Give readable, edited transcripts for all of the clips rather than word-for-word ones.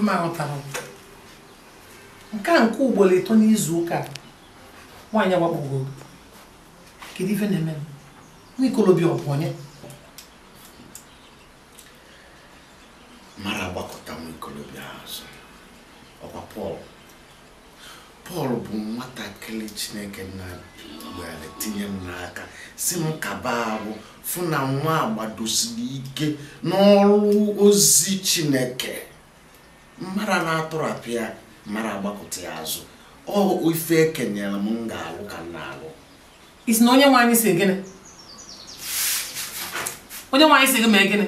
Ife m aghọtara nke a nke ugboro 3 n'izu ụka nwaanyị agbakpọgo. Kedu ife na-eme m? Nwa ikolobịa ọ bụ onye? Mara agbakọta nwa ikolobịa azụ. Ọkwa Pọl. Pọl bụ nwatakịrị Chineke na were tinye m n'aka si m kaba ahụ fụ na nwa agbadosiri ike n'ọrụ ozi Chineke. Mara na-atụrapụ ya, mara agbakọta ya azụ. Ọ ife ekenyere m ga-alụ ka m na-alụ. Isi na onye nwe anyị si gịnị? Onye nwe anyị si gị mee gịnị?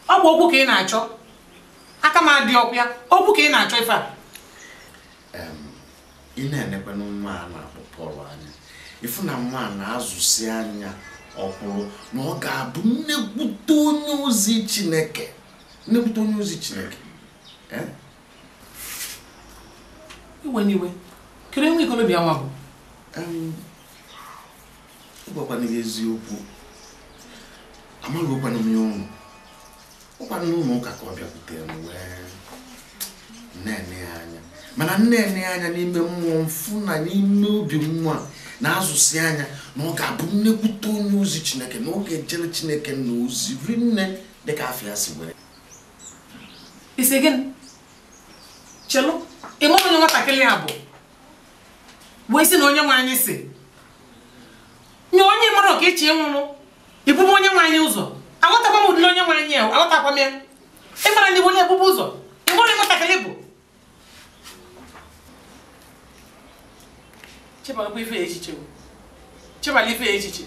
Ọ bụ okwu ka ị na-achọ. Aka m adị ọkụ ya, okwu ka ị na-achọ ife a. Ị na-enekwanụ nwa a na-akpọ Pọl anya. Ịfụ na nwa a na-azụsi anya ọkwụrụ na ọ ga-abụ nnekwute onye ozi Chineke. Nnekwute onye ozi Chineke. Iwe n'iwe. Kedu nwa ikolobịa nwa bụ? Ịgwakwana gị eziokwu. Amaghịkwana m ya ọnụ. Ọkwa n'ụlọ ụka ka ọ bịakwutere m wee nne ya anya. Mana nne ya anya n'ime mmụọ mfụ na n'ime obi nwa na-azụsi anya na ọ ga-abụ nnekwute onye ozi Chineke na ọ ga-ejere Chineke na ozi rinne dịka afọ ya si were. Isi gịnị? Chelu, ị ma onye nwatakịrị a bụ? Wee sị na onye nwe anyị si. Nye onye mara ka echi nwụrụ, ibube onye nwe anyị ụzọ. Aghọtakwa m ụdịrị onye nwe anyị ahụ, aghọtakwa m ya. Ị mara na onye ebube ụzọ, ị mara onye nwatakịrị bụ. Chebara ife echiche. Chebara ife echiche.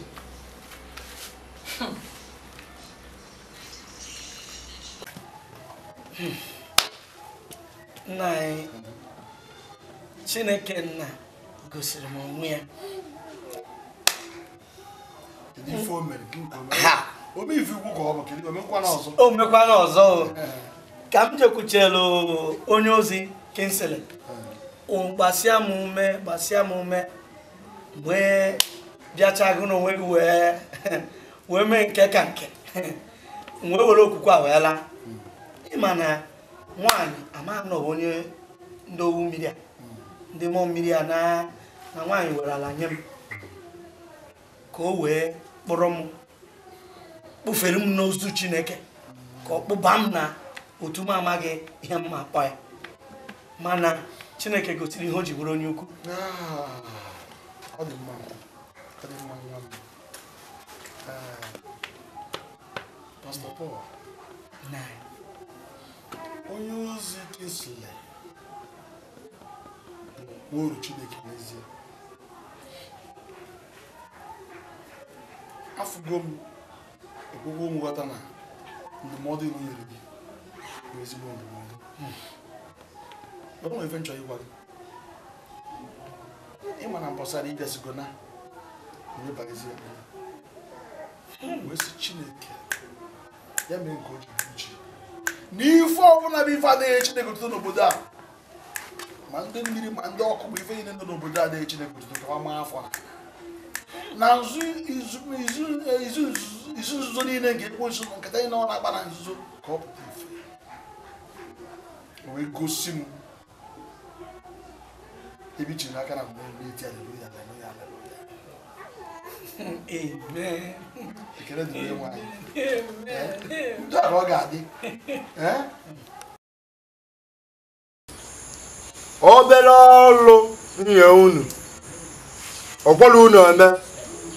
Nna anyị, Chineke nna gosiri m onwe ya. O mekwana ọzọ. Ka m jekwuchelu onye ozi Kinsley. Gbasịa m ume wee bịacha gụ n'onwe gị wee mee nke ka nke wee were okwukwe a wee laa. Ịma na nwaanyị amaghị na ọ bụ onye ndị owu mmiri a, ndị mmụọ mmiri a na nwaanyị were ala nye m ka o wee kpọrọ m kpụfere m n'ozu Chineke ka ọ kpụba m na otu m amaghị ihe m ma akpọ ya. Mana Chineke gosiri ihe o ji bụrụ onye ukwu. Ọ dị mma, ọ dị mma nwa m. Pastor Paul, onye ozi Kinsley bụ oru Chineke n'ezie. Afụgo m okwukwe nghọta na ndụmọdụ ilu nyere gị bụ ezigbo ndụmọdụ. Ọ nwere ife nchọ ịgwa gị. Ịma na mpọsara ịbịazigo na emebaghịzi ya. Wee sị Chineke ya mee nke o ji bụ chi. N'ife ọbụla bụ ife adịghị Chineke otuto n'obodo a, ma ndị mmiri ma ndị ọkụ bụ ife niile nọ n'obodo adịghị Chineke otuto ka ọ maa afọ na izu nzuzo niile nke ekwensu nkata niile ọ na-akpa na nzuzo ka ọ pụta ife. O wee gosi m ebe i chere aka na mgbe na-eti aleluya aleluya aleluya. Amen. Ekele dịrị onye nwe anyị. Ndụ a ka ọ ga-adị. Obere ọrụ nye unu ọkwọrọ unu eme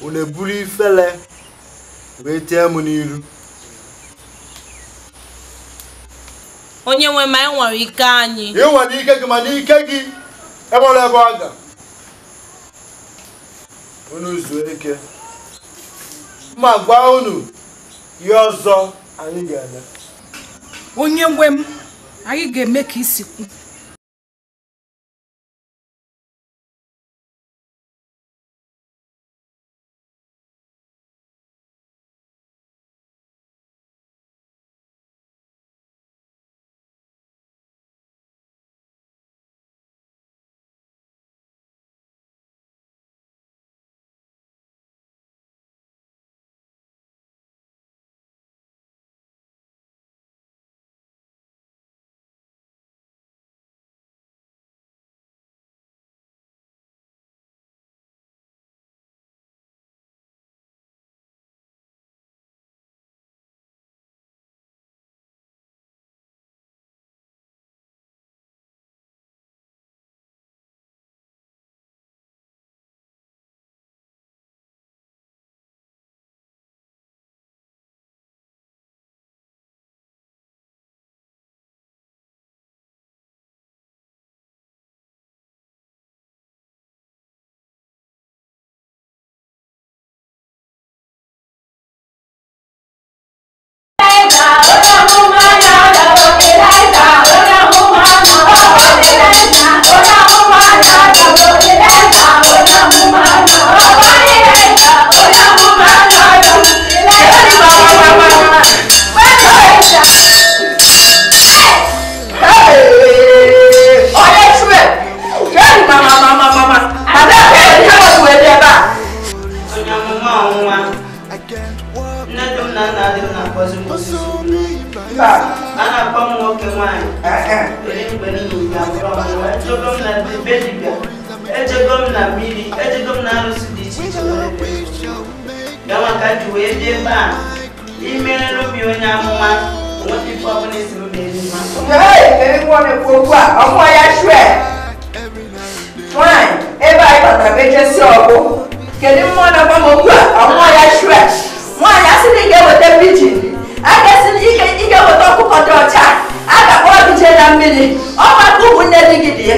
unu eburu ifele wee tie m n'iru. Onye nwe m, anyị nwere ike anyị. Ị nwere ike gị mana ike gị enwere ebe ọ ga. Unu zuo ike. Ma gwa unu ihe ọzọ anyị ga-eme. Onye nwe m, anyị ga-eme ka isi kwu. na nna dị m na-akpọzi m osisi. A na-akpọ m nwoke nwaanyị. Eri mgbe niile ga-abụrụ ọmụmụ. Ejego m na be dibịa, ejego m na mmiri, ejego m na arụsị dị iche iche were bịa. Ya maka ji wee bịa ebe a, imerere obi onye amụma, onweta ife ọbụla esi m na-eri mma. Hey, kedu nwa na-ekwu okwu a? Ọmụọ ya shue. Nwaanyị, ebe anyị batara bụ echesi ọgwụ. Kedu mmụọ na-agwa m okwu a? Ọmụọ ya shue. Nwaanyị asị na ị ga-eweta pijin, a ga-esi na ị ga-eweta ọkụkọ dị ọcha, a ga-akpọrọ gị jee na mmiri. Ọ maka ụmụnne di gị dị ya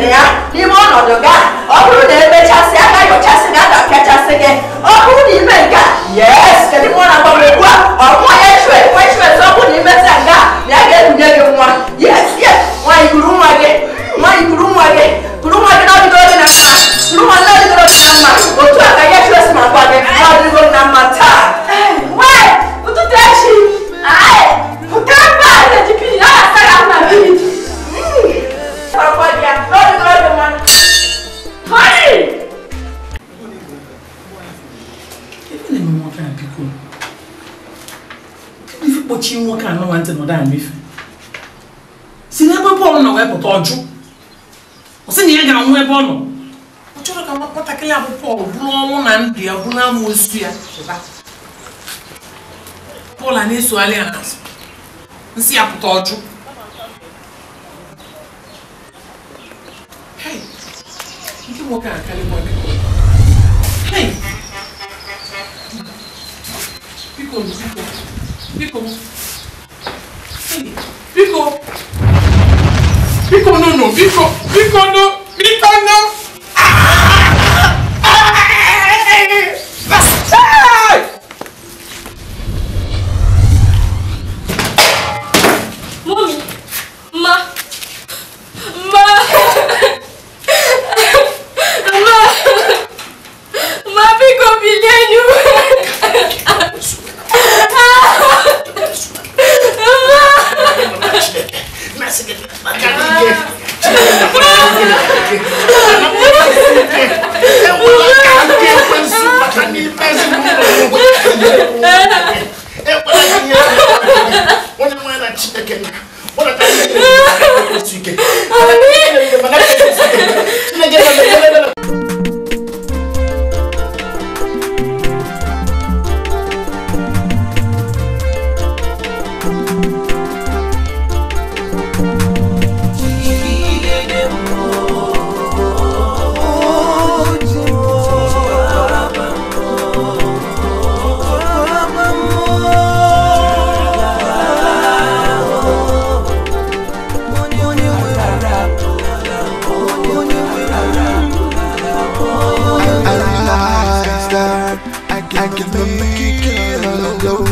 n'ime ọnọdụ gị a. Ọ bụrụ na emechasị, a ga-ayọchasị gị, a ga-apịachasị gị. Ọ bụrụ na ime nke a, yes, kedu mmụọ na-agwa m okwu a? Ọmụọ ya shue, nwa shue, sọ ọ bụrụ na imesịa nke a, na ya ga-ebunye gị nwa. Yes, yes, nwaanyị kuru nwa gị, nwaanyị kuru nwa gị, kuru nwa gị n'ọdịgoro gị na mma, kuru nwa gị n'ọdịgoro gị na mma. Otu a ka ya shue si ma gwa gị, n'ọdịgoro na mma taa. Wai, ụtụtụ echi, ai, pụta mba a na-eji pii, a na-asa gị ahụ na mmiri. Gwa gị ya, n'ọdịgoro gị mma. Hoi! Ife na-eme nwoke a biko. Kedu ife kpọchie nwoke a nọwa ntị nọdụ anụ ife? Si n'ebe Pọl nọ wee pụta ọjụ. Ọ sị na ya ga-anwụ ebe ọ nọ. Ọ chọrọ ka nwatakịrị a bụ Pọl bụrụ ọnwụ na ndụ ya bụrụ amoosu ya pụta. Pọl a na-esogharị ya n'azụ. Nsị ya pụta ọjụ. Hei, nke nwoke a akarịkwa biko. Hei! Biko, biko, biko. Hey, biko. Biko, no, no, biko, biko, no, biko, no. Mommy, ma, ma, ma, ma, biko bilienu. I cannot make it alone.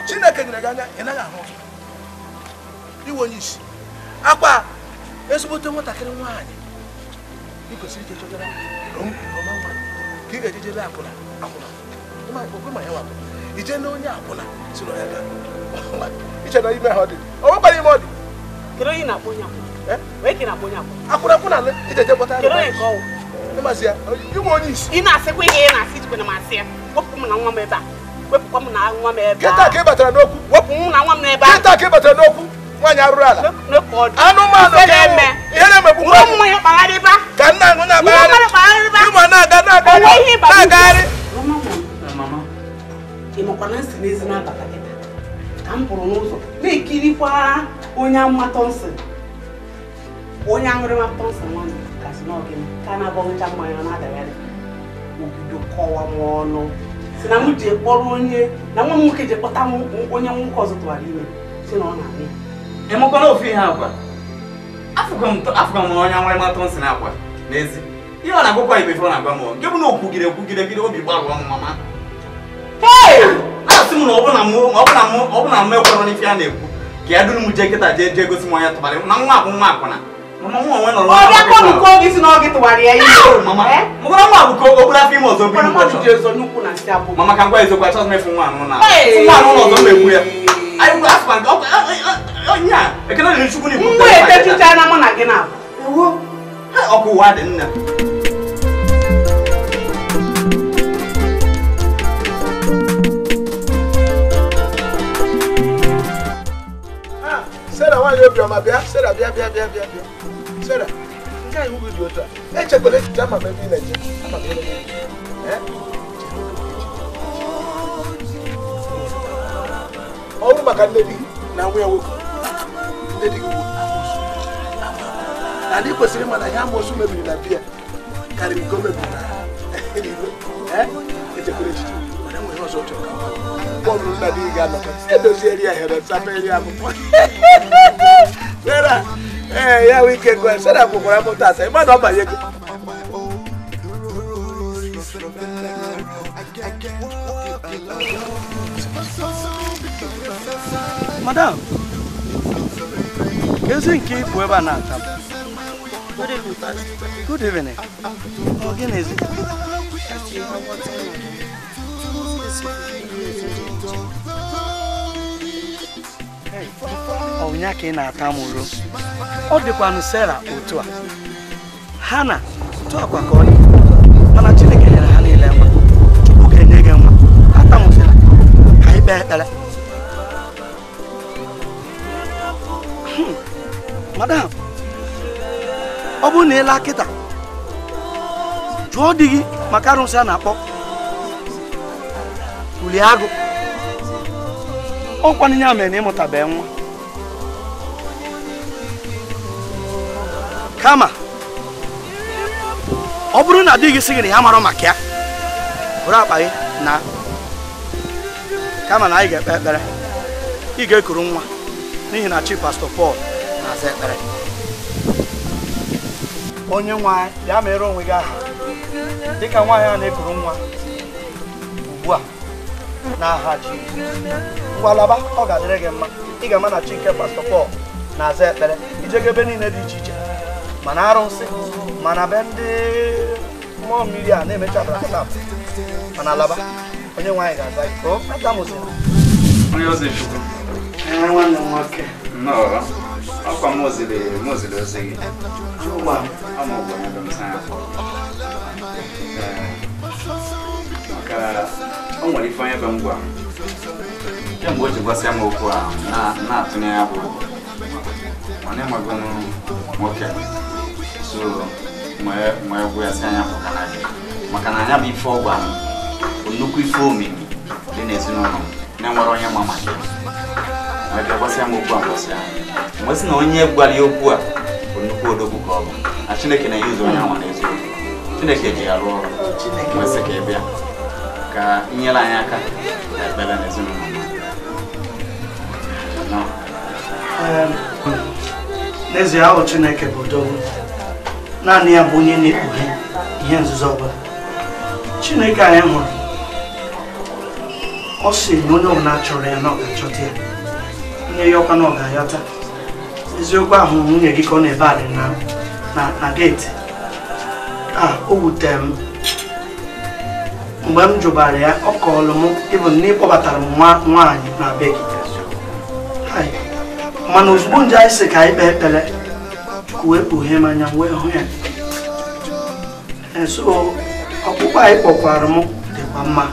Chineke nyere gị anya, ị naghị ahụ ụzọ. Iwe onye isi. Akwa ezigbote nwatakịrị nwaanyị ị kwesịrị ije chọtara roma nwa ka ị ga-ejeje lee akwụna akwụna ma ya wapụ ije na onye akwụna si na ya ga iche na ime ha ọ dị o nwekwara ime ọ dị. Kedu onye na-akpọ onye akwụna? Onye ka ị na-akpọ onye akwụna? Akwụna akwụna ije je kpọta Kedu onye nke ọwụ? Ịmasị ya iwe onye isi. Ị na-asịkwa ihe ị na-asị ijikwa na m asị ya. Wepụ m na nwa m ebe a. Wepụkwa m na nwa m ebe a. Kịta ka ị batara n'okwu. Wepụ m na nwa m n'ebe a. Kịta ka ị batara n'okwu. Nwaanyị arụrụ ala. Anụmanụ ka na-eme. Ihe na-emegbu nwa kpagharịba. Ka nna aṅụ na-akpagharị. Ịma na-aga na-agagharị. Na-agagharị. Mama, ị makwa na nsị n'ezi na-abata kịta ka m pụrụ n'ụzọ na-ekirikwa onye amụma Thompson. Onye aṅụrịma Thompson nwanne kasị n'ọgịnị ka na-abọnwụcha mmanya na-adagharị. Obido kọwa m ọnụ si na m jee kpọrọ onye na nwa m nwoke jee kpọta onye nwoke ọzọ tụwara ime si na ọ na-amị. Emekwana ofu ihe akwa. Afụkwa m onye aṅụrịma Thompson akwa n'ezi. Ihe ọ na-agwakwa ibe ife ọ na-agwa m nke bụ na okwugide okwugide obi gbarụọ m mama. Na-asị m na ọ bụ na m ekwerọ n'ife a na-ekwu ka ya duru m jee kịta jee jee gosi m onye tụbara na nwa akwụ nwa akwụna Mama mụ onwe nọrọ Ọ bịa kọnụkọ gị si na ọ gị tụwara ya ihe. Mama, mụgara nwa bụ ka o buru afọ ime ọzọ bụ Mmadụ ji ezo n'ukwu na nsị abụọ. Mama ka m gwa eziokwu, achọghị m ịfụ nwa anụ na. Nwa anụ ụlọ ọzọ m egbu ya. Anyị bụ asụkwa nke onye a ekene dịrị Chukwu na ibu. Mgbe etechicha na mụ na gị na-abụ. Ewo. Ọkụ ụwa dị nne. Sarah, nwaanyị obiọma bịa. Sarah, bịa bịa bịa bịa bịa. Sarah, nke a iwu gị dị otu a. Echekwala echiche ama m ebe ị na-eje. Ama m ebe ị na-eje. Ọ bụrụ maka nne di gị na nwa ya nwoke, nne di gị bụ amoosu. Na ndị kwesịrị ịma na ihe amoosu mebiri na biya karịrị nke o mebiri na eluigwe. Echekwala echiche mana enwere ihe ọzọ chọrọ ka bọọlụ nna di gị ga-anọkọ edozieri ya here saperi akwụkwọ. Sarah, ya wụ ike gụọ. Sarah bụkwara m ụta asa ịma na ọ banye ego. Madam, kezi nke ịpụ ebe a na-ata m. Good evening, Pastor. Good evening. Ọ gịnịzi? Ọ nya ka ị na-ata m uro. Ọ dịkwanụ Sarah otu a. Ha na otu akwa ka ọ dị. Mana Chineke nyere ha niile nwa. Chukwu ga-enye gị nwa. Atamụsịla ka anyị kpee ekpere. Madam, ọ bụrụ na ị laa kịta, jụọ di gị maka arụsị a na-akpọ uli agụ. Ọkwanụ ya mere na ịmụtabeghị nwa. Kama ọ bụrụ na di gị sị gị na ya mara maka ya, bụrụ akpa gị na kama na anyị ga-ekpe ekpere, ị ga-ekuru nwa n'ihi na chi Pastor Paul na-aza ekpere. Onye nwe anyị, bịa mere onwe gị aha dịka nwaanyị a na-ekuru nwa ugbu a n'aha Jizọs. Ngwa laba, ọ ga-adịrị gị mma. Ị ga-ama na chi nke Pastor Paul na-aza ekpere. Ijego ebe niile dị iche iche, mana arụsị, mana be ndị mmụọ mmiri a na-emecha abrakatap, mana laba, onye nwaanyị ga-aza gị. O atamụzina. Onye ozi Chukwu. Nwanne m nwoke. Nnọọ. Ọkwa m oziri ozi gị. Ama ụgwọ ya bụ m maka o nwere ife onye be m gwa m kemgbe o ji gwasịa m okwu a na-atụnye ya bụ mana ịmago m nwoke so nwee gwa ya sị anya pụtara gị maka na anya bụ ife ọ gwa m bụ nnukwu ife omimi dị n'ezinụlọ m na-enwere onye ma maka ya. Wee bịa gwasịa m okwu a mbọsị ahụ mgbe sị na onye gwara ya okwu a bụ nnukwu odogwu ka ọ bụ na Chineke na-enye ụzọ onye anwa n'eziokwu. Chineke ji ya rụọ ọrụ wee sị ka ị bịa ka inyere anyị aka na ekpere n'ezinụlọ. N'ezie ahụ Chineke bụ odogwu. Naanị ya bụ onye na-ekpughe ihe nzuzo ọbụla. Chineke anyị hụrụ, ọ sị na onye ọbụla chọrọ ya na ọ ga-achọta ya, onye ya ọkwa na ọ ga-ayọta. Eziokwu ahụ nwunye gị ka ọ na-ebe adị na geeti a, o wutere m mgbe m jụbara ya. Ọ kọọlụ m ịbụ na ịkpọbatara m nwaanyị na be gị. Mana ozugbo nje anyị sị ka anyị kpee ekpere, Chukwu wee kpughee m anya m wee hụ ya. So ọkpụkpọ anyị kpọkwara m dịkwa mma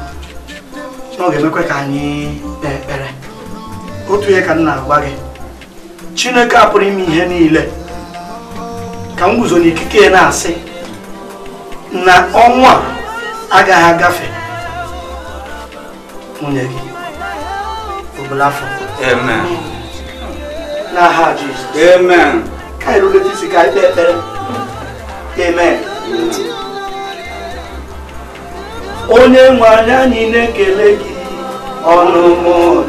na ọ ga-emekwa ka anyị kpee ekpere. Otu ihe ka m na-agwa gị, Chineke a pụrụ ime ihe niile. Ka m guzo n'ikike na-asị na ọnwa a agaghị agafe nwunye gị ọbụla afọ. Amen. N'aha Jizọs. Amen. Ka anyị rulete isi ka anyị kpee ekpere. Amen. Onye nwe anyị na-ekele gị ọnụ mụ.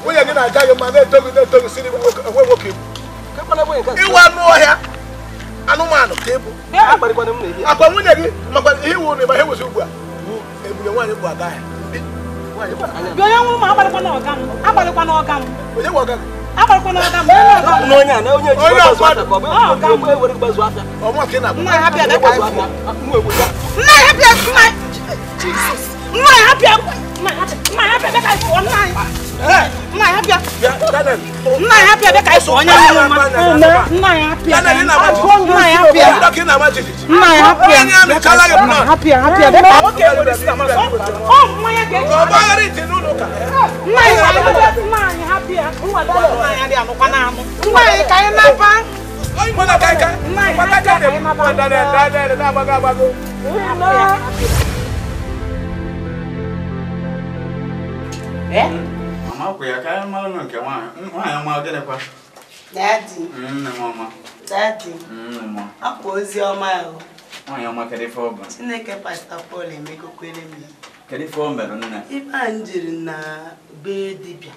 Nwunye gị na-aja gị mma na-etoghị na-etoghị si enwe nwoke ibu. Ịwa anụ ọhịa anụmanụ ka ịbụ. Akwa nwunye gị makwa ihe iwu na ịba ihe wezi ugbu a bụ ebule nwaanyị bụ aga ahịa. Onye nwụrụ m agbalịkwana ọga m. Agbalịkwana ọga m. Onye nwe ọga gị? Agbalịkwana ọga m. Onye a na onye ji gbazu afịa ka ọ bụ onye were gbazu afịa. Ọmụ ka ị na-agba. Nna ya bịa ka anyị fụọ. Nna ya bịa nna Jesus. Nna ya bịa nna ya bịa ka anyị fụọ nna anyị. Nna ya bịa. Nna ya bịa ka anyị fụọ onye nwụrụ m. Nna ya bịa. Nna ya bịa. Nna ya bịa. Nna ya bịa bịa bịa. Ọ mmanya ga-eji. Ọ gbaghara ite n'ụlọ ụka. Nna ya nna anyị hapịa. Nna ya dị anụkwa na anụ. Nna anyị ka anyị naba. Nna ka anyị naba. Daniel na-agbago agbago. Mama kwụ ya ka anyị mara nke nwaanyị nwaanyị ọma gịnịkwa? Daddy. Nne m ọma. Daddy. Nne m. Akwa ozi ọma ahụ. Nwaanyị ọma kedu ife ọ bụ? Chineke Pastor Paul emegokwere m ya. Kedu ife o mere nne? Ife a m jere na be dibịa,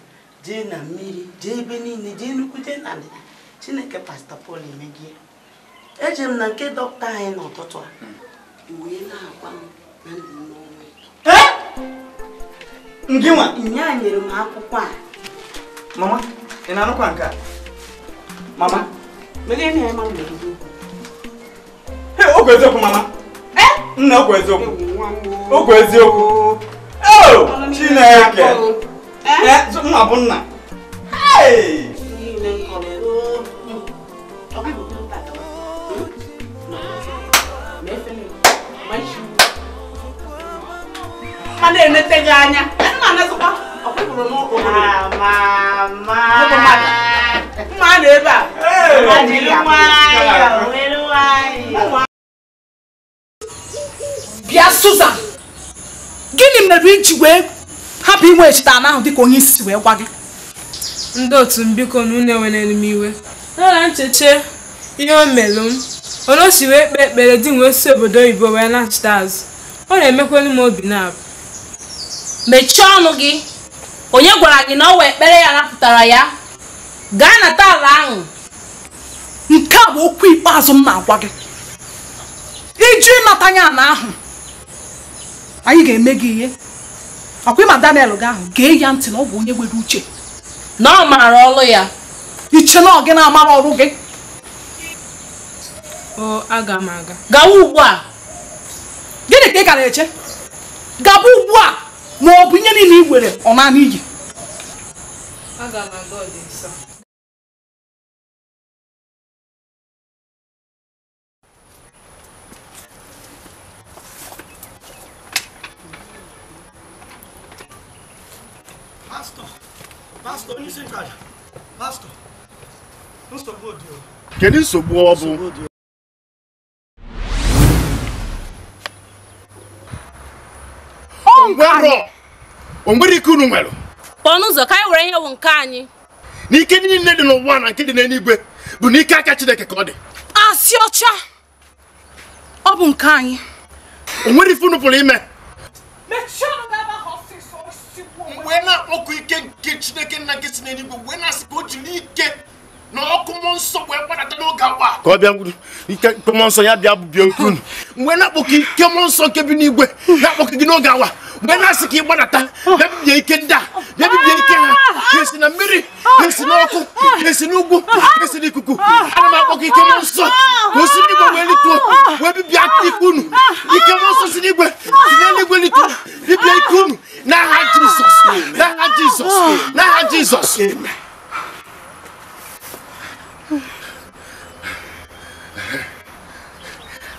jee na mmiri, jee ebe niile, jee nnukwu, jee na ndịda. Chineke Pastor Paul emegie. Eje m na nke dọkịta anyị n'ụtụtụ a. Wee na-agwa m na ndị n'ọnwa ịtọ. Ngị nwa? Nya nyere m akwụkwọ a. Mama, ị na-anụkwa nke a? Mama? Meghee na ya ma m na-eziokwu. Hey, okwu eziokwu mama. Nna okwu eziokwu. Okwu eziokwu. Oh, Chineke. Nna bụ nna. Hey! Ma na-enete gị anya. Mma anazụkwa. Ọ kwụrụ n'obodo. Mama. Mma na ebe a. Jiri nwayọọ, were nwayọọ. Bịa Susan, gịnị mere iji wee hapụ inwe echeta ana ahụ dịka onye isi wee gwa gị? Ndị otu m biko na unu enwere m iwe. Nara ncheche ihe o melụ m. Onye o si wee kpee ekpere di m wee si obodo oyibo wee nachite azụ. Ọ na-emekwelu m obi na-abụ. Mechie ọnụ gị. Onye gwara gị na ọ wee ekpere ya napụtara ya? Gaa nata ala ahụ. Nke a bụ okwu ikpeazụ m na-agwa gị. Iji ịnata ya ana ahụ, anyị ga-eme gị ihe. Ọkwa ịma Daniel gị ahụ, gee ya ntị na ọ bụ onye nwere uche. Na ọ maara ọrụ ya. Iche na ọ gị na-amara ọrụ gị. O, aga m aga. Gawa ugbu a. Gịnị ka ị gara eche? Gaba ugbu a ma ọ bụ ihe niile ị were ọ naanị iyi. Aga m aga, ọ dị nsọ. Pastor, onye isi nchụaja. Pastor, nsogbu dị o. Kedu nsogbu ọ bụ? O nwere ike unu nwere? Pụọ n'ụzọ ka anyị were ihe wụ nke anyị. N'ike niile dị n'ụwa na nke dị n'eluigwe bụ n'ike aka Chineke ka ọ dị. Asị ọcha, ọ bụ nke anyị. O nwere ife unu pụrụ ime? Wee na-akpọkụ ike nke Chineke nna nke si n'eluigwe wee na-asị ka o jiri ike na ọkụ mmụọ nsọ wee gbadata n'oge awa ka ọ bịa ike mmụọ nsọ ya bịa bịa okwu unu. Wee na-akpọkụ ike mmụọ nsọ nke bi n'igwe na-akpọkụ gị n'oge awa wee na-asị ka ị gbadata bịa bibie ike ndị a, bịa bibie ike ha, ha esi na mmiri, ha esi n'ọkụ, ha esi n'ugwu, ha esi n'ikuku. Ana m akpọkụ ike mmụọ nsọ ka o si n'igwe wee lituo wee bibie ike unu. Ike mmụọ nsọ si n'igwe si n'eluigwe lituo bibie ike unu n'aha Jizọs, n'aha Jizọs, n'aha Jizọs.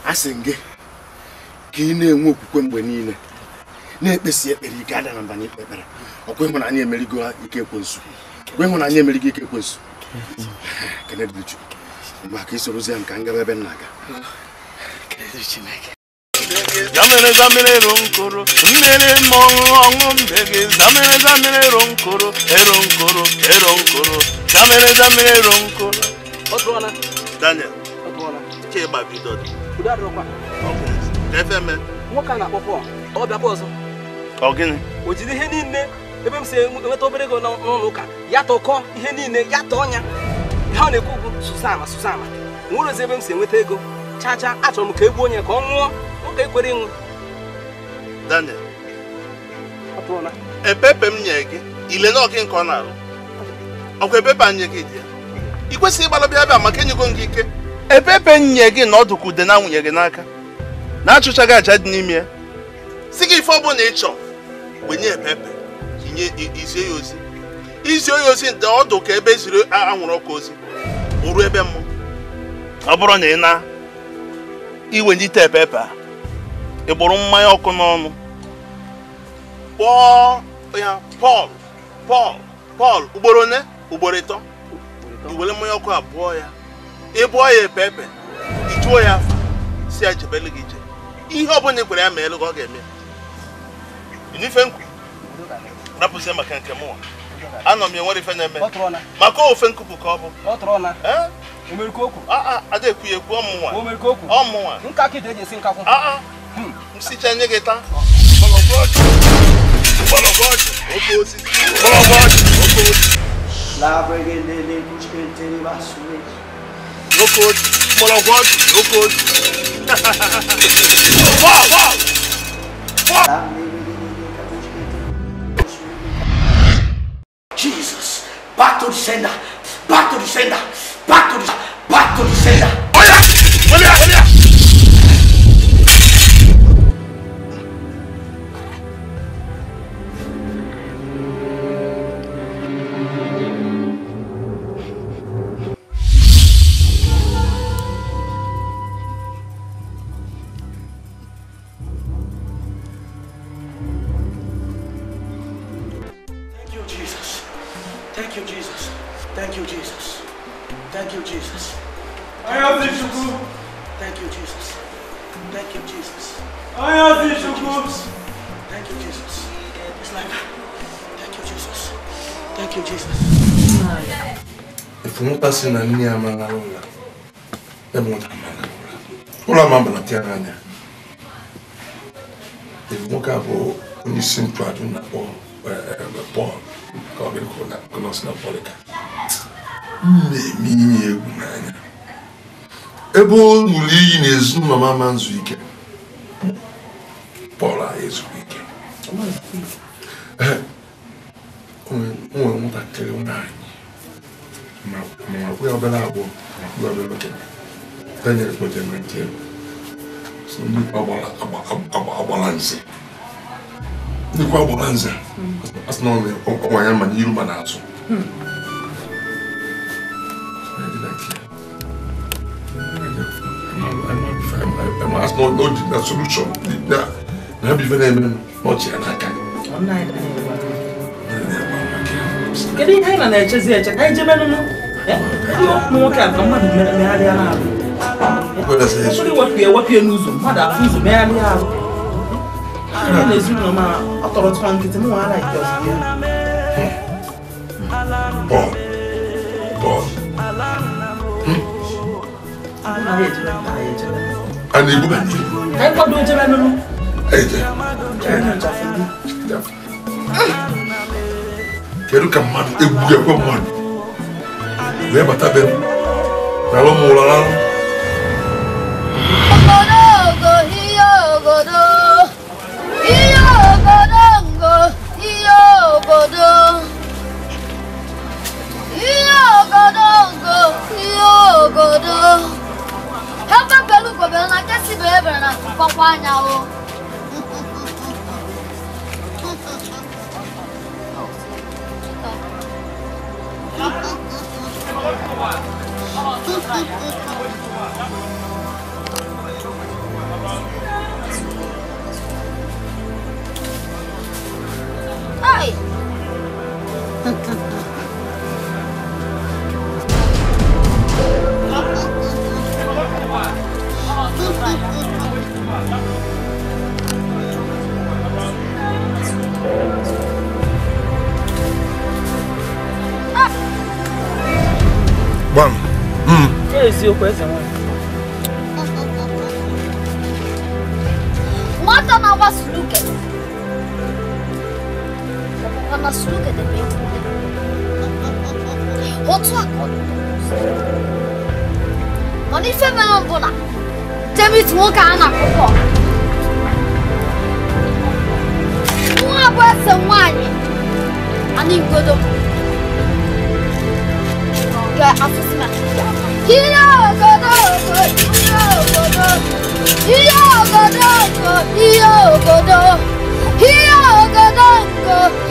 A sị m gị ka ị na-enwe okwukwe mgbe niile, na-ekpesi ekpere ike, ada na mba n'ikpe ekpere. Ọkwa ịhụnanya emerigo ike ekwensu. Ọkwa ịhụnanya emerigo ike ekwensu. Kene dịrị Chukwu. Mgbe aka isorozi ya m ka m gaba ebe m na-aga. Zamere zamere ronkoro, mmiri mmọnwụ ọṅụ mbe gị. Zamere zamere ronkoro, eronkoro, eronkoro. Zamere zamere ronkoro. Daniel, Chima bido. FM. Nwoke a na-akpọ Pọl, ọ bịakwa ọzọ. Ọ gịnị? O jiri ihe niile ebe m si enweta obere ego n'ụlọ ụka, ya tọkọ ihe niile, ya tọọ ya. Ihe ọ na-ekwu bụ Susana Susana nwere ozi ebe m si enweta ego chacha achọrọ m ka egbuo onye ka ọ nwụọ nwoke ekwere ịnwụ. Daniel, epepe m nye gị ile na ọkị nke ọ na-arụ ọkwa epepe a nye gị dị ya ị kwesịghị ịgbara bịa bịa maka enyego gị ike epepe nye gị na ọdụ ka ude na nwunye gị n'aka na-achụchaghị aja dị n'ime ya si gị ife ọbụla ị chọọ wenye epepe inye izie ya ozi izie ya ozi ndị ọdụ ka ebe ziri anwụrụ ọkụ ozi o ruo ebe mmụọ ọ bụrụ na ị na iwelite epepe a ị gbụrụ mmanya ọkụ n'ọnụ kpọọ ya Pọl Pọl Pọl ugboro one ugboro ịtọ iwere mmanya ọkụ abụọ ya ị bụọ ya epepe ị jụọ ya afa si ya jebelu gị ije ihe ọbụla ị gwara ya ma elu gị ọ ga-eme ife nkwu rapụzie maka nke mụnwa anọ m ya nwere ife na-eme maka ofe nkupụ ka ọ bụ ada ekwu ya ekwu ọmụnwa ọmụnwa m sicha nye gị taa Jesus, back to the sender, back to the sender, back to the sender. Oh yeah, oh yeah, oh yeah. Thank you, Jesus. Thank you, Jesus. Thank you, Jesus. Thank you, Jesus. Thank you, Jesus. Thank you, Jesus. It's like that. Thank you, Jesus. Thank you, Jesus. If you want to see Nani Amala, if you want to go, you Paul. Ebe o ṅụrụ iyi na ezinụlọ m ama nzu ike Pọl a ezuru ike o nwere nwatakịrị nwaanyị ma ya obere agbọghọ ma ya obere okenye Daniel kpọjere nke so ndị agbara nze ndị agbara nze asị na ọ ya ma n'iru ma n'azụ na solution na bụ ife na-eme n'ọchị ya n'aka. Kedu ihe anyị na-echezi eche ka anyị jebe nụnụ ụmụ nwoke a ka mmadụ megharịa n'ahụ ọ bụrụ ewepụ ya n'ụzọ mmadụ afụ ụzọ megharịa ahụ ya na ezinụlọ ma ọ tọrọ tụọ nkịtị m nwara ike ọzọ ya. Paul Paul a na-egbu ka anyị kwado jebe nụnụ. Kedu ka mmadụ egwu ekwe mmadụ wee bata be m n'alụ m ụlọ n'alụ. Ogodo ihe ogodo ihe ogodo ngo ihe ogodo ihe ogodo ngo ihe ogodo ebe belu gobere na kesi bụ ebere na mkpọkwa anya o. Ay! Gbam. Eziokwu eze nwanyị. Nwata na-agba suluke. Ọkpụkpa na suluke dị mgbe. Otu a ka ọ dị. Mana ife mere mbụ na Temit nwoke a na-akpọkọ nwa bụ eze nwaanyị anyị ngodo ga-afụsị maka ihe ogodo ihe ogodo ihe ogodo ihe ogodo ihe ogodo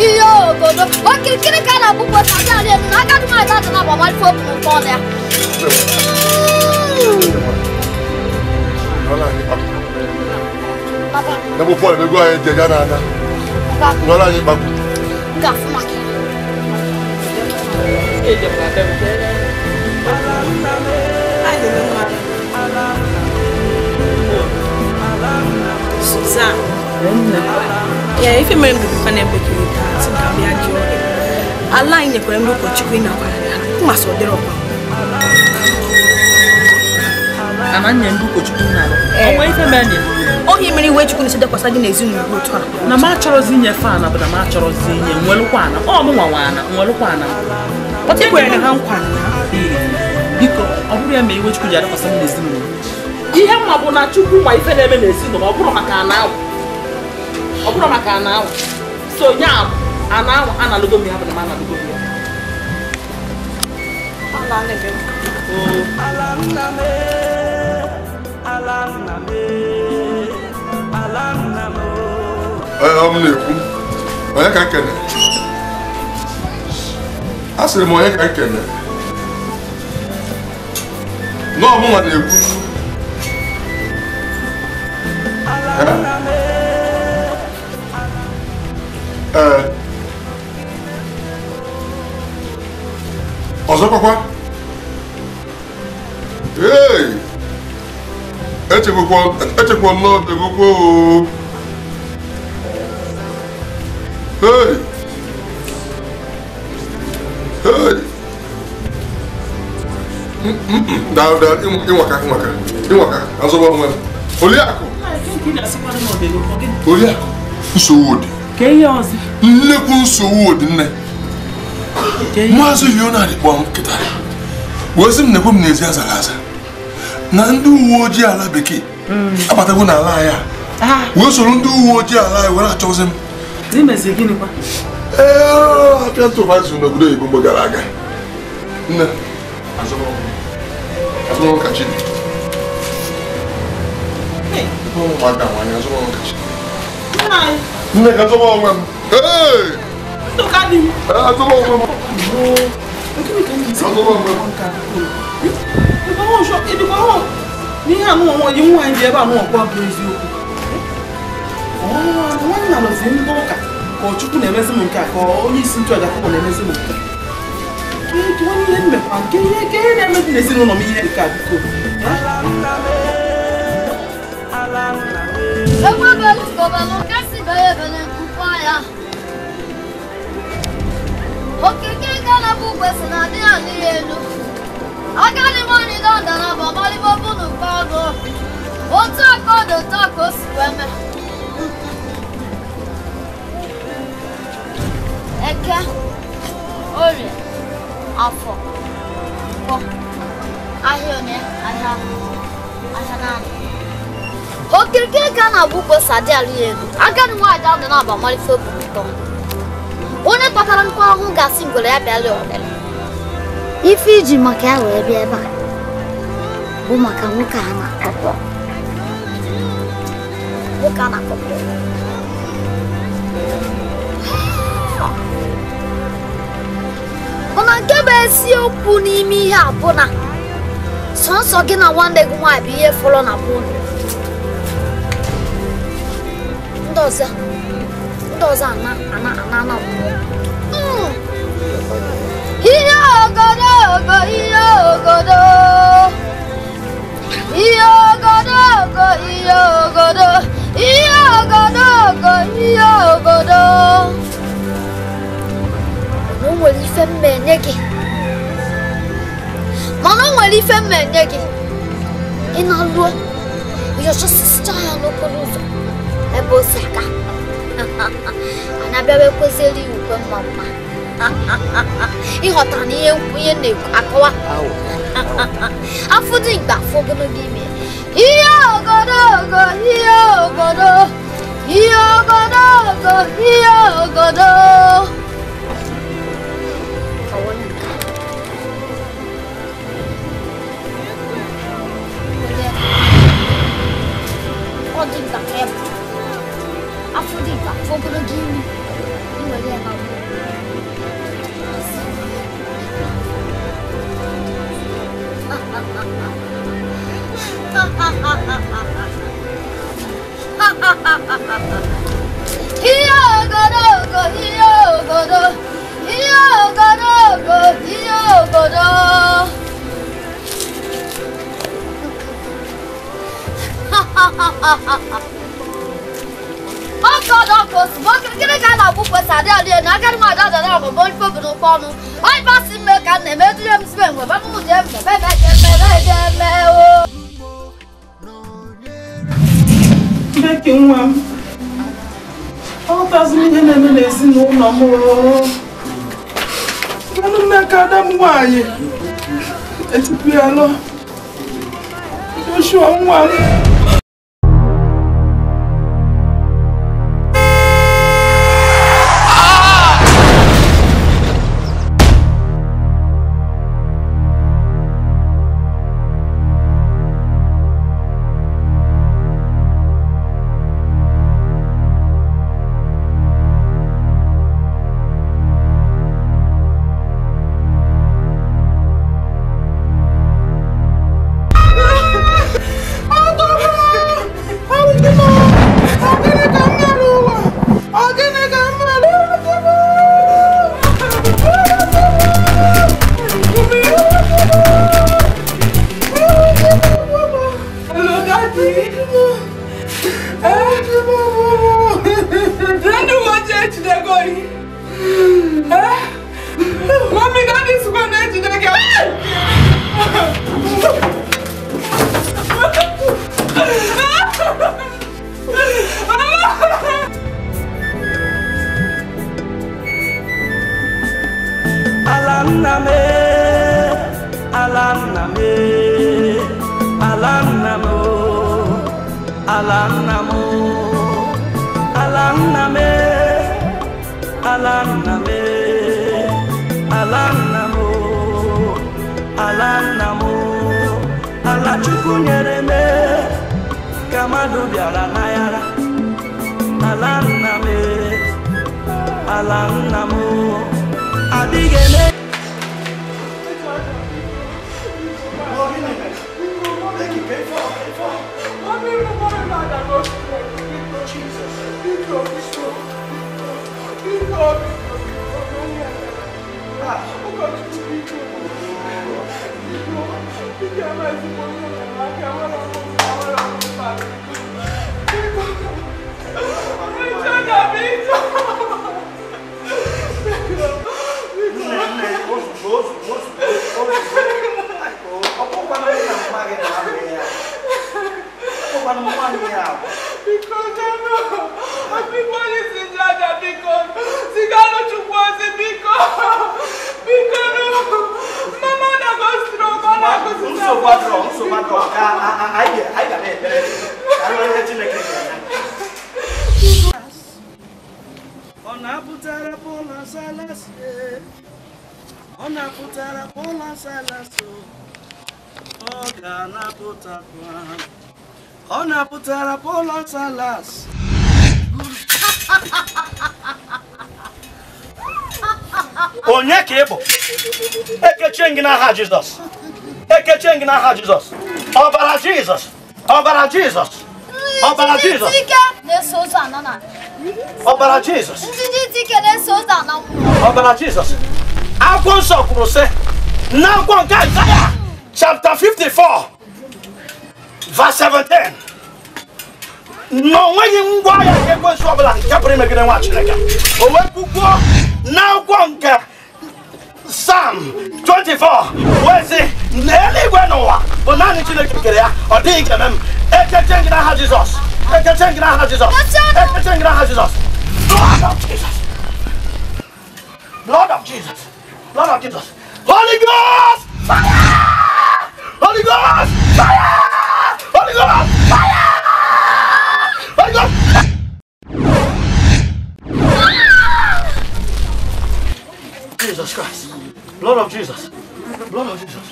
ihe ogodo okirikiri ka a na-abụkwa adị arị elu na agadi nwaanyị adị na agbamalite obi n'ụtọ ọnụ ya. Nebo Paul emego anyị ji eja n'ana. Nọrọ anyị kpakwu. M ga-afụ maka ya. Suzanne. Ya ife mere m ga-ebikwa n'ebe gị taa sị ka bịa jụọ gị. Ala anyị nyekwara ndị ụkọchukwu ị nakwara ha mmasị ọ dịrị ọkwa. Ama nye ndị ụkọchukwu na-alụ. O nwee ife mere nye? Ohi mere iwe Chukwu na-esi dakwasa gị n'ezinụlọ gị otu a. Na m achọrọzi inye fan bụ na m achọrọzi inye nwelụkwa ana. Ọ mụ nwa ana, nwelụkwa ana. Pọta ikwere ha nkwa na. Biko, ọ bụrụ ya mere iwe Chukwu ji adakwasa m n'ezinụlọ. Ihe mma bụ na Chukwu ma ife na-eme n'ezinụlọ ọ bụrụ maka ana ahụ. Ọ bụrụ maka ana ahụ. So nya ana ahụ analụgo m ya bụ na m analụgo m ya. Ọ m na-ekwu onye ka nkene a sịrị m onye ka nkene na ọmụnwa na-ekwu ee ọzọkwakwa ee echekwa m n'obegokwo oo. Hey! Hey! Ịnwaka, azọba onwe m. Oliakụ! Oliakụ, nsogbu dị. Nnekwu nsogbu dị nne. Maazị Leonard kpọọ m kịta. Wee sị m na ekwe m n'ezi azara aza. Na ndị uwe ojii ala bekee abatago n'ala anyị a. Wee soro ndị uwe ojii ala anyị were achọzi m. Ee, apịa ntụfasị n'obodo oyibo mgbe gara aga. Nne, azụmọrụ ka chi dị. Ụmụaka nwanyị azụmọrụ ka chi dị. Nne ka azụmọrụ onwe m. Ee! Azụmọrụ onwe m. Azụmọrụ onwe m. N'ihe a mụ onwe nwaanyị dị ebe a mụ ọkwa bụ eziokwu. Nwanna nọzi ndị ụka ka Chukwu na-emezi m nke a ka onye isi nchụaja akwụkwọ na-emezi m nke a. Onye ihe mmekwa nke ihe nke ihe na-emezi n'ezinụlọ m ihe nke a biko. Okike ngalaba ugwe si na adịghị alị ya elu. Agadi nwaanyị dada na bụ ọmalịbo bụ n'ụkọ ọgụ. Otu aka ọ dị otu a ka o si wee mee. Eke, Orie, Afọ, Nkwọ, ahịa one, ahịa ahịa naanị. Okirikiri ka a na-agba ukwu ose adị alụ ya elu. Agadi nwaanyị dada na bụ ọmalịfe obi ụtọ. Onye kpatara nkwa ahụ ga-asị ngwere ya bịala ọlele. Ife iji maka ya wee bịa ebe a bụ maka nwoke a na-akpọpọ. Nwoke a na-akpọpọ. Mana nke bụ eziokwu n'ime ihe a bụ na sọnsọ gị na nwanne gị nwaanyị bụ ihe fọrọ na be unu. Ndị ọzọ ana ana ana ana mmụọ. Ihe ogodo ogo ihe ogodo ihe ogodo ogo ihe ogodo ihe ogodo ogo ihe ogodo. O nwere ife mma enye gị mana o nwere ife mma enye gị ị na-alụọ ịyọchọsịsịcha ya n'okporo ụzọ ebe o si aga. Anyị abịawa ekweziere ya ukwe mma mma. Ị ghọtara na ihe nkwu ihe na-akọwa. Afọ dị mkpa afọ ogologo ime. Ihe ogodogo, ihe ogodo, ihe ogodogo, ihe ogodo. Ọ dị mkpa ka ịbụ. Afọ dị mkpa afọ ogologo imi. I were ya na ọgwụ. Ihe ogodogo, ihe ogodo, ihe ogodogo, ihe ogodo. Gịnị ka a na-agbụ kwesị adị adị elu agadi m ada ada na ọgbọ ife obodo ụkọ ọnụ onye pasị mme ka m na-eme eduru m sibe mgbe ebe m ji eme ebe ebe ebe eme o. Mbeki nwa m, aghọtazi m ihe na-eme n'ezinụlọ m. Gwanụ Nneka ada m nwaanyị etupu ya lụọ Joshua nwa m. Ọ na-apụtara Paul and Silas. Onye ka ị bụ? Ekechie gị n'aha Jizọs. Ekechie gị n'aha Jizọs. Ọbara Jizọs. Ọbara Jizọs. Ọbara Jizọs. Ọbara Jizọs. Ọbara Jizọs. Akwụkwọ nsọ kwuru sị n'akwụkwọ nke Aịzaya chapter 54 verse 17. Na o nweghị ngwa agha nke ekwensu ọbụla nke pụrụ imegide nwa Chineke. O wee kwukwuo n'akwụkwọ nke Psalm 24 wee sị na eluigwe n'ụwa bụ naanị Chineke kere ya, ọ dịghị nke m. Ekeche gị n'aha Jizọs. Ekeche gị n'aha Jizọs. Ekeche gị n'aha Jizọs. Blood of Jesus. Blood of Jesus. Blood of Jesus. Holy Ghost! Fire! Holy Ghost! Fire! Holy Ghost! Fire! Holy Ghost! Jesus Christ. Blood of Jesus. Blood of Jesus.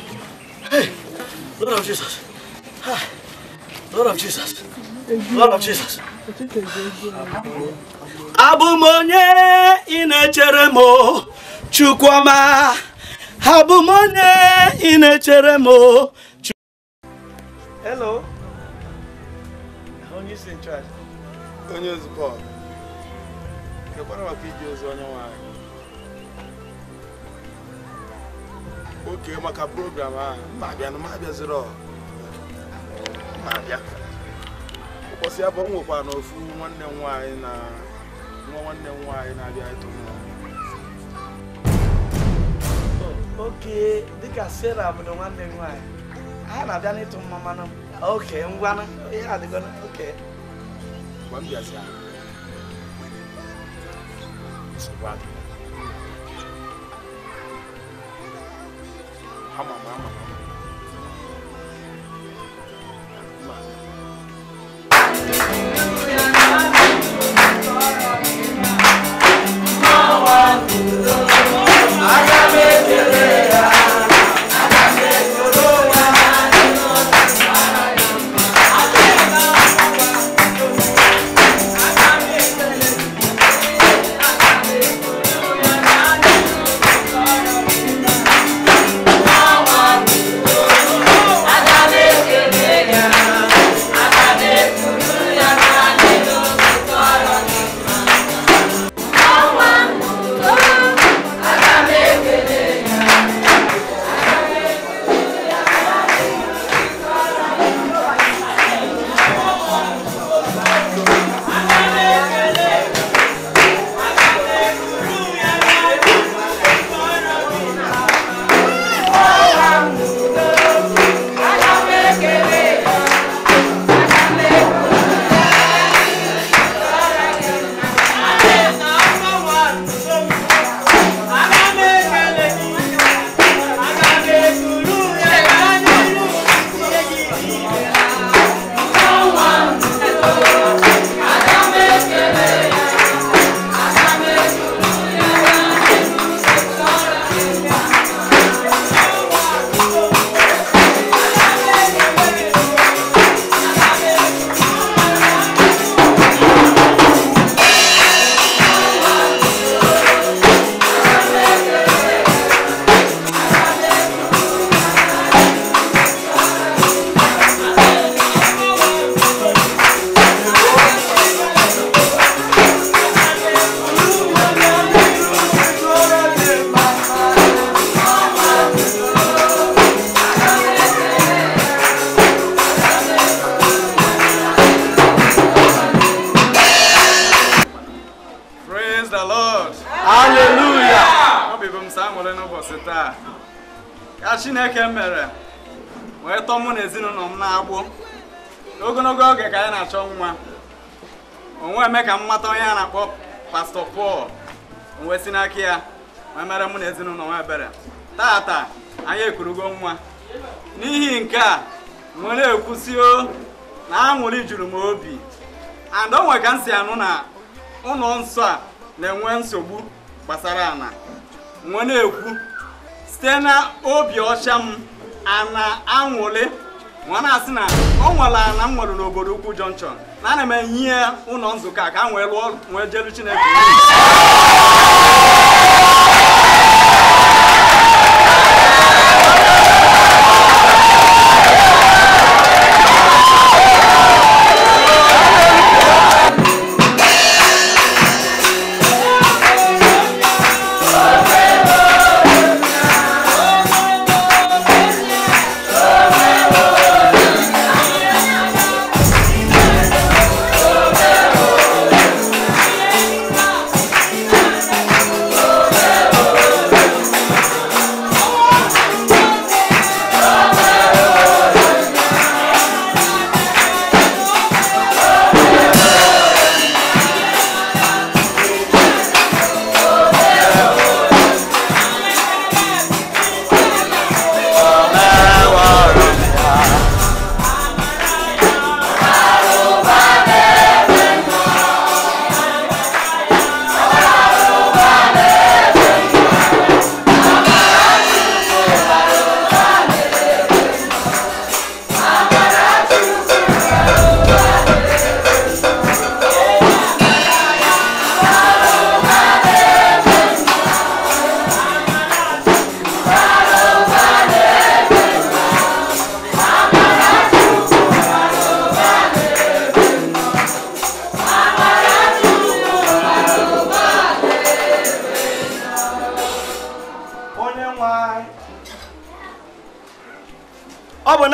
Hey! Blood of Jesus. Blood of Jesus. Blood of Jesus. Abụ m onye ị na-echere m o, Chukwuma. Abụ m onye ị na-echere m o. Hello. Onye isi in charge. Onye ozi Paul. Kekwara maka ije ozi onye nwanyị. Oke maka program ahụ, mma abịa na mma abịaziri mma abịa. Ụbọchị abụọ m nwekwa na ofu nwanne m nwaanyị na nwa nwanne m nwaanyị na-abịa ịtụ nwa. Oke, dịka Sarah bụ nwanne m nwaanyị. Ha na-abịa n'ịtụ mma manụ. Oke, ngwanụ, ihe adịgona, oke. Gwa m bịazịa. Nsogbu adịghị. Ama m ama m. Ma. Ka Chineke mere wee tọọ mụ na ezinụlọ m na-agbụ n'ogologo oge ka anyị na-achọ nwa onwe eme ka m mata onye a na-akpọ Pastor Paul o wee si n'aka ya wee mere mụ na ezinụlọ m ebere. Tata anyị ekurugo nwa n'ihi nke a nwere ekwusi o na aṅụrị juru m obi and o nwe ka m si anụ na ụlọ nsọ a na-enwe nsogbu gbasara ana nwe na-ekwu site na obi ọcha m ana anwụlị nwa na-asị na o nwere ana m nwere n'obodo ukwu Junction na ana m enye ụlọ nzukọ a ka m wee lụọ wee jelu Chineke. Oh,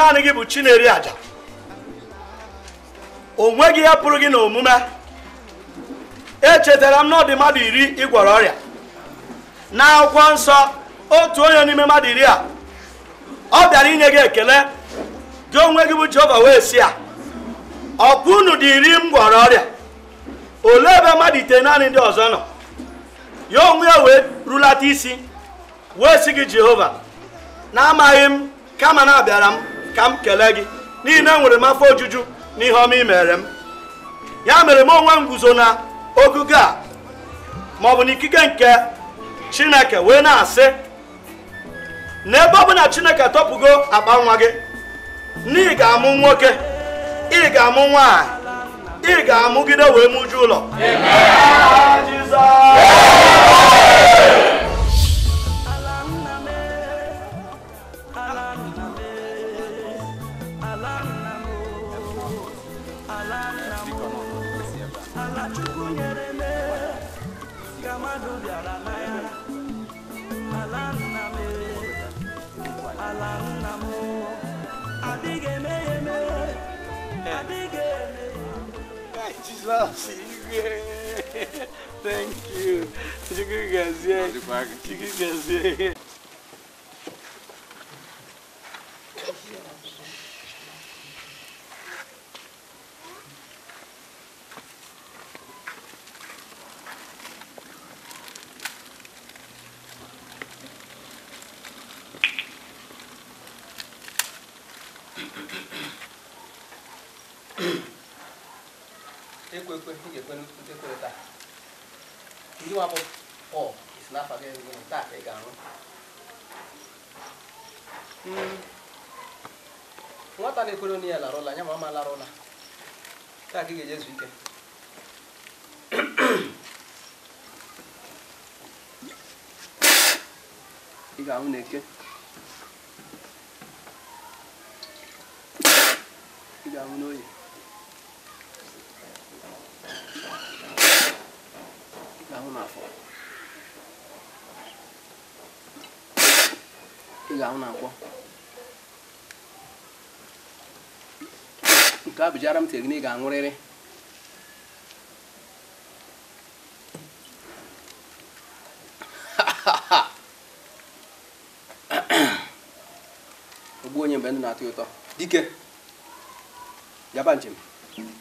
Naanị gị bụ chi na-eri aja. O nweghị ihe pụrụ gị n'omume. Echetara m na ọ dị mmadụ 10 ị gwọrọ ọrịa. N'akwụkwọ nsọ, otu onye n'ime mmadụ 10 a, ọ bịara inye gị ekele. Gị onwe gị bụ Jehova wee sị ya, ọkwa unu dị 10 m gwọrọ ọrịa, olee ebe mmadụ 9 naanị ndị ọzọ nọ? Ya onwe ya wee rulata isi wee sị gị, Jehova, na-amaghị m, kama na abịara m ka m kelee gị, n'ihi na enwere m afọ ojuju n'ihe ọma ị mere m. Ya mere m onwe m guzo na ogugo a, ma ọ bụ n'ikike nke Chineke wee na-asị na ebe ọ bụ na Chineke tọpụgo akpa nwa gị, na ị ga-amụ nwoke, ị ga-amụ nwaanyị, ị ga-amụgide wee mụju ụlọ. Jesus, thank you. Ndị nwa bụ Pọl isi n'afọ gị taa ka ị ga-arụ. Nwata na-ekwere onye ya lara ụla, ya ma ama lara ụla. Taa ka ị ga-eje zuo ike. Ị ga-ahụ na eke. Ị ga-ahụ n'oye. Ị ga-ahụ na nkwọ. Nke a bụjara m tiri gị na ị ga-aṅụrịrị. Ogbu onye mgbe ndụ na-atọ ụtọ. Dike, gaba njem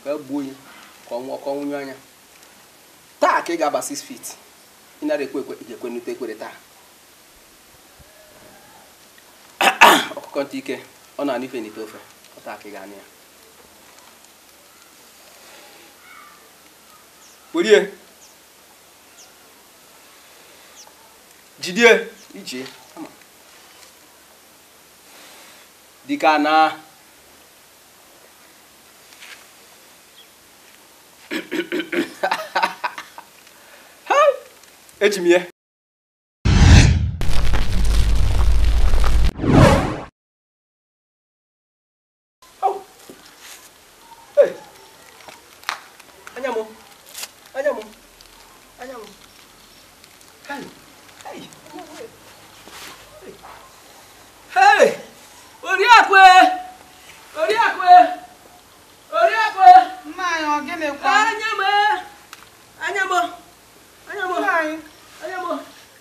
ka gbuo onye ka ọ nwụọ ka ọ nwụnye anya. Taa ka ị ga-aba 6 feet. Ị nara ekwe ekwe, ị ga-ekwe nnute ekwere taa. Ọkụkọ ntị ike, ọ na-anụ ife n'ite ofe. Ọ taa ka ị ga-anụ ya. Werie. Jidie. Ije. Kama. Dịka na eji m ihe. Anya m. Anya m. Anya m. Hey. Hey. Hey. Oriakụ. Oriakụ. Oriakụ. Nna anyị, ọ gịnị kwa? Anya m. Anya m. Anya m. Nna anyị. Anya m.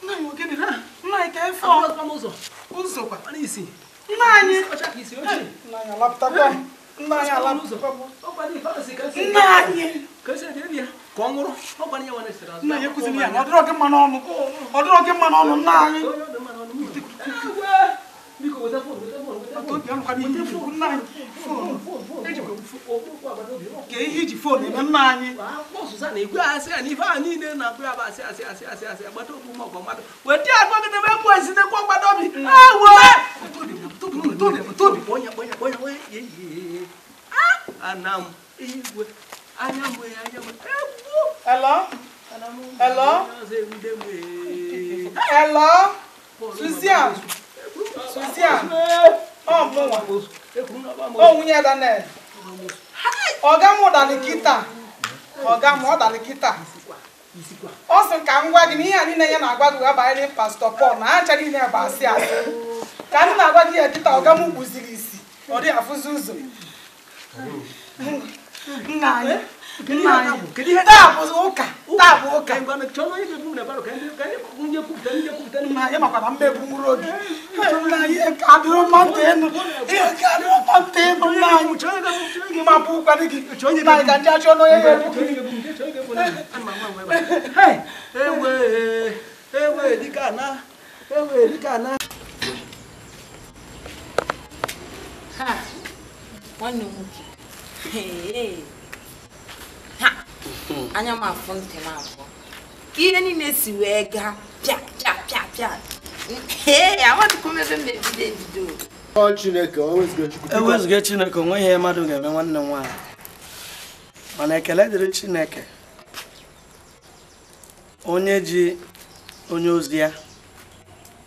Nna anyị, ọ gịnị? Nna anyị, ka efe ọ. Ụzọ. Ụzọ kwa. Ọ na-esi. Nna anyị. Ọcha ka isi ojii. Nna anyị alapụtakwa m. Nna anyị alapụtakwa m. Nna anyị. Ka esi dị ya ka ọ nwụrụ. Ọ gwara ya nwanne sịrị azụ. Nna anyị ekwuzina ya na ọ dịrọ gị mma n'ọnụ. Ọ dịrọ gị mma n'ọnụ, nna anyị. Biko weta fon, weta fon, weta fon. Weta fon, nna anyị. Fon. Ka ihe iji fon eme nna anyị. Ọsụsa na-ekwe asị ya na ife a niile na-akpụ ya bụ asị asị asị asị asị agbata okwu ma ọgọ mmadụ. Weta ya akpọgidebe mbụ esitekwa agbata obi. Ewe! Tobi, Tobi, kpọọ ya, kpọọ ya, kpọọ ya, ye ye. Ana m igwe, anya m, anya m. Egwu! Hello? Hello? Hello? Suzian. Suzian. Ọ mụnwa. Ọ nwunye Daniel. Ọga m dalị kịta. Ọga m ọ dalị kịta. Ọ sị ka m gwa gị na ihe a niile ya na-agwa gị wee banyere Pastọ Paul na ha ncha niile bụ asị asị. Ka m na-agwa gị ya kịta, ọga m gbuziri isi. Ọ dị afụzi ụzọ. Nna anyị. Nna anyị. Taa bụ ụka. Taa bụ ụka. Nna anyị makwa na mmegbu nwụrụ obi. Nna anyị adịrọ mma ntị ịnụ. Ihe ka adịrọ mma ntị ịnụ nna anyị. Mma bụ ụkwa dị gị. Nna anyị ka ndị achọ n'onye ga-egbu gị. Ewe ewe dịka na ewe dịka na. Ha, nwanne m nwoke. Ha, anya m afụ ntị m abụọ. Ka ihe niile si wee gaa pịa pịa pịa pịa. Ee, amadịkwa m ebe m na-ebido ebido. Ọ Chineke, o wezụga Chukwu. Ewezụga Chineke, onwe ihe mmadụ ga-eme nwanne m nwaanyị. Mana ekele dịrị Chineke. Onye ji onye ozi ya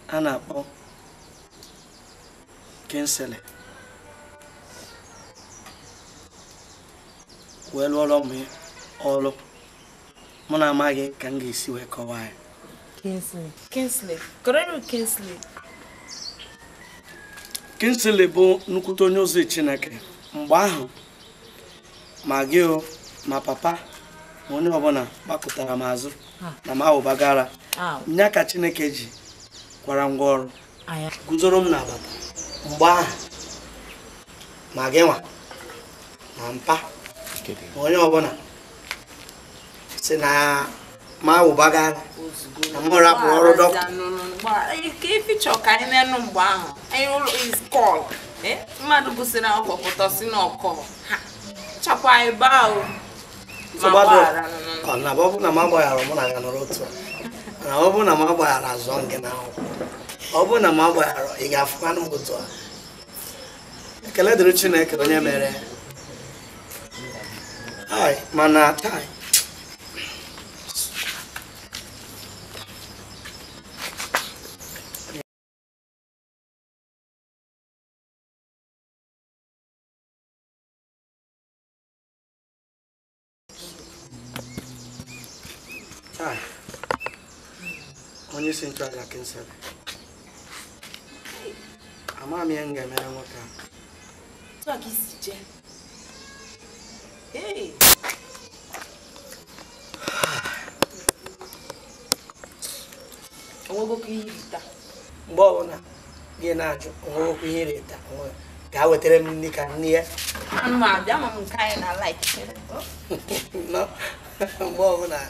a na-akpọ Kingsley wee lụọrọ m ọrụ mụ na amaghị ka m ga-esi wee kọwaa ya. Kingsley, Kingsley, kọrọ Kingsley. Kingsley bụ nnukwute onye ozi Chineke. Mgbe ahụ ma gị o ma papa ma onye ọbụla gbakụtara m azụ na m ahụbagara nya ka Chineke ji kwara ngwa ọrụ guzoro m n'agbata. Mgbe ahụ ma gị nwa ma mpa ma onye ọbụla si na m ahụbagara na m rapụrụ ọrụ dọkịta. Ka ifichọ ka anyị na-enụ mgbe ahụ anyị ụlọ is kọl mmadụ gụsịrị akwụkwọ pụta si na ọkọ ha chakwa anyị baa o. Ọ na ọ bụ na m agbaghara mụ na ya nọrọ otu a, na ọ bụ na m agbaghara azọ gị n'akwụkwọ, ọ bụ na m agbaghara ị ga-afụkwanụ m otu a. Ekele dịrị Chineke onye mere. Ai, mana taa onye isi nchụaja Kingsley, ama m ihe m ga-emere nwoke a. Otu a ka isi jee. Ee. Onwegokwa ihe irita. Mgbe ọbụla gị na-ajụ onwegokwa ihe irita, gaa wetara m nri ka nne ya. Anụ m abịa ma m nke anyị na like. Mgbe ọbụla